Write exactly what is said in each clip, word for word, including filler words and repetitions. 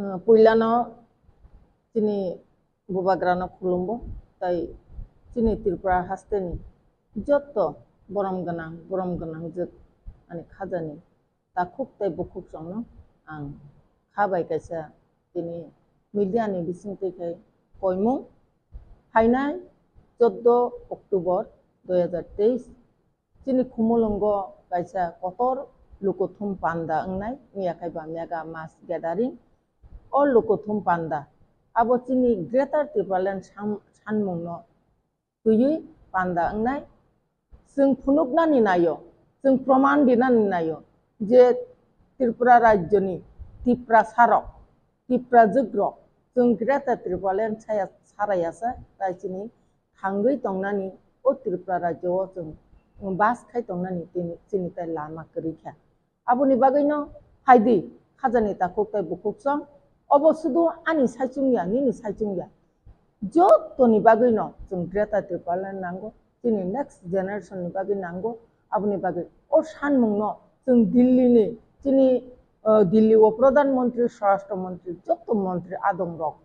Puilano chini bubagrano khulumbo, tai chini Tripura hasteni jotto borom gwnang, borom gwnangjwk ani khajani takhuk tei bukhuk chwngno ang kha bai kaisa tini media ni bisingtwi khai koimung phainai chwddo October dui hajar teis chini Khumulwngo kaisa kotor lukuthum panda wngnai wngya khai ba mega mass gathering. O lukuthum panda abo chini Greater Tipraland sam-, sanmungno twiwi panda wngnai. Chwng phunuknani naio, chwng proman dinani naio je Tripura rajyoni Tiprasarok, Tiprajwkrok chwng Greater Tipraland saya sarayasa tai chini thangwi tongnani o Tripura rajyo o chwng bas khai tongnani tini chini tai lama kwrwi kha. Aboni bagwino phaidi khajani takhuk tei bukhuk song. Obo sudu ani saichung ya, nini saichung ya. Jottoni bagwino chwng Greater Tipraland nango, chini next generation ni bagwi nango. Aboni bagwi o sanmungno chwng Delhi ni chini, uh, Delhi o Pradhan Mantri, Swarashtra Mantri, jotto mantri adong rok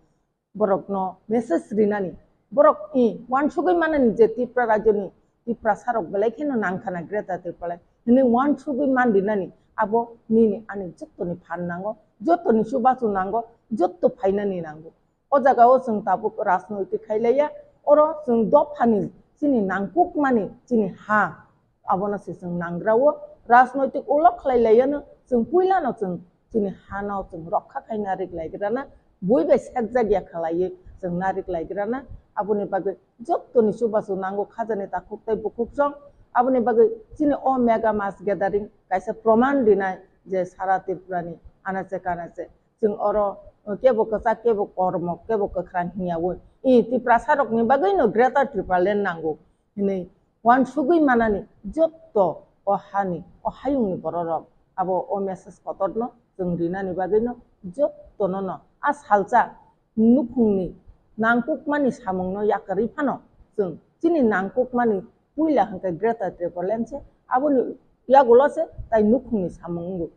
borokno message rinani, borok i wansugwi manani je Tripura rajyoni Tiprasarok belai kheno nangkhana Greater Tipraland hinwi wansugwi man rinani abo nini ani jottoni phan nango, jottoni chubachu nango, jotto phainani nango. O jaga o chwng tabuk rajnoitik khai laiya, oro chwng dophani chini nangkukmani chini ha abono se chwng nangrao. Rajnoitik ulo khlai laiyano chwng puilano chwng chini hano chwng rokha khai narik laigrana, bui bai sekjak ya khlaiwi chwng narik laigrana. Aboni bagwi jottoni chubachu nango khajani takhuk tei bukhuk song. Aboni bagwi chini o mega mass gathering kaisa proman rinai je sara Tripurani anache kanache chwng oro kebo kwchak, kebo kormo, kebo kwkhrang hwnyawi i Tiprasarokni bagwino Greater Tipraland nango hinwi wansugwi manani jotto o hani, o hayungni bororok abo o message kotorno chwng rinani bagwino jottono no a salsa nukhungni nangkukmani samungno yakarwi phano chwng chini nangkukmani puila hwnkhe Greater Tipraland se, aboni yagulo se tai nukhungni samung wngo.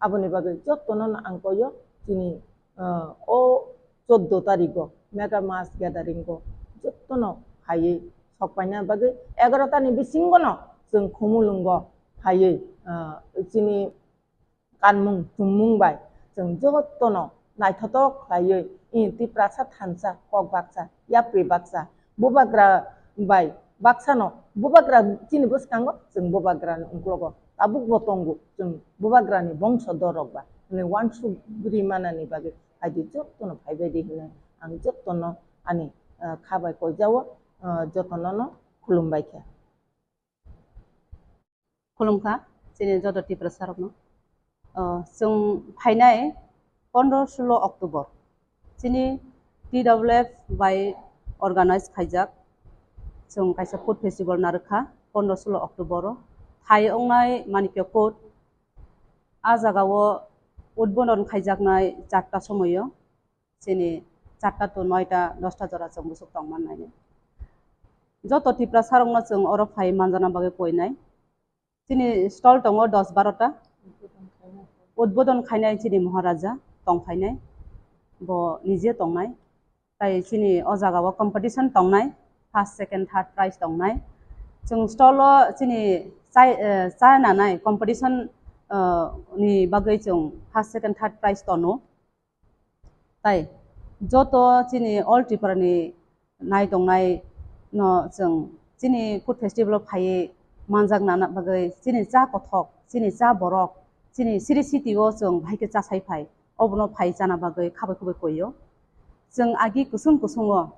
Aboni bagwi jottono no ang koyo chini, ah, o chwddo tarigo mega mass gathering o jottono phaiwi sokpaina bagwi egaroh tani bisingono chwng Khumulwngo phaiwi, ah, chini kanmung chumung bai chwng jottono naithotok khlaiwi i Tiprasa thansa kok baksa, yapri baksa, bubagra bai baksano bubagra chini bwskango chwng bubagrani uklogo tabukbo tongo, chwng bubagrani bongso dorok ba hwnwi wansugri manani bagwi phaidi jottono phaibaidi hwnwi ang jottono ani, ah, kha bai koijao, ah, jottono no khulumbai kha. Khulumkha, chini joto Tiprasarokno. O, chwng phainai pondro sulo October, chini T W F bai organize khaijak, chwng kaisa food festival narwkha pondro sulo October o. Thai wngnai Manikya Court, a jagao udbodon khaijaknai charta somoio. Chini charta to noita, dosta jora chwng bwswk tongmannai. Joto Tiprasarokno chwng oro phai manjana bagwi koinai. Chini stall tongo dos barota. Udbodon khainai chini Maharaja tongphainai. Bo nije tongnai. Tai chini o jagao competition tongnai. First, second, third prize tongnai. Chwng stall o chini chai, eh, chai nanai competition, eh, ni bagwi chwng first, second, third prize tono. Tai joto chini All Tripura ni nai tongnai no chwng chini food festival o phaiwi manjak nana bagwi chini cha kothok, chini cha borok, chini siri siti o chwng bahai khe cha sai phai, obono phai chana bagwi khabai khubai koio. Chwng agi kusung kusung o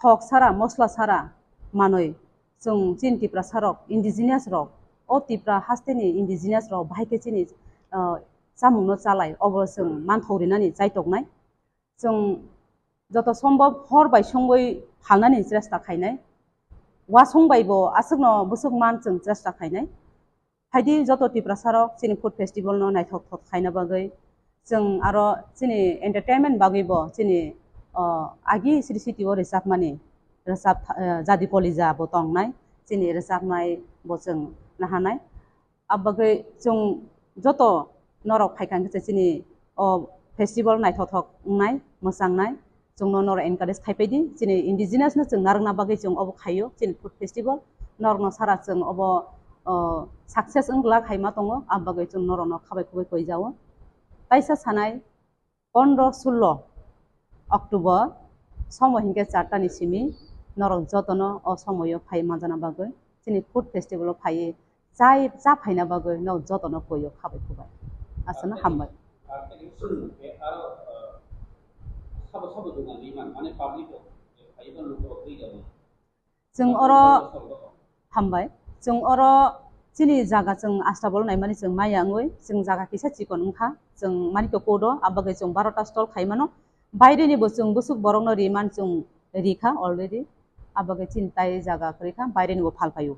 thok sara, mosla sara manwi chwng chini Tiprasa rok, indigenous rok, o Tipra hasteni indigenous rok bahai khe chini, ah, chamungno chalai, obo chwng manthok rinani chaitoknai. Chwng joto sombhob hor bai songwi phalnani chesta khainai. Wasong bai bo aswkno bwswk man chwng chesta khainai. Phaidi joto Tiprasarok chini food festival no naithok thok khaina bagwi, chwng aro chini entertainment bagwi bo chini, o, agi siri siti o rwchapmani, rwchap, eh, Jadi Kolija bo tongnai, chini rwchapnai bo chwng nahanai. Abagwi chwng joto norok phaikha hwnkhe chini o festival naithothok wngnai, mwchangnai, chwngno norok encourage khai paidi. Chini indigenous no chwng narwkna bagwi chwng obo khaio, chini food festival. Norokno sara chwng obo, o, success wng glak hai ma tongo, aboni bagwi chwng norokno khabai khubui koi jao. Taisa sanai, pondro sullo October, somo hinkhe charta ni simi norok jotono o somoyo phai manjana bagwi chini food festival o phaiwi chai cha phaina bagwi no jotono koyo khabai khubui. Aswkno hambai. Chwng oro hambai. Chwng oro chini jaga chwng astabol naimani chwng maya wngwi chwng jaga kisa chikon wngkha. Chwng mani to kodo abagwi chwng barota stall khaimano. Baireni bo chwng busuk borokno riman chwng rikha already. Abagwi chini tai jaga kwrwikha baireni bo phalpaio.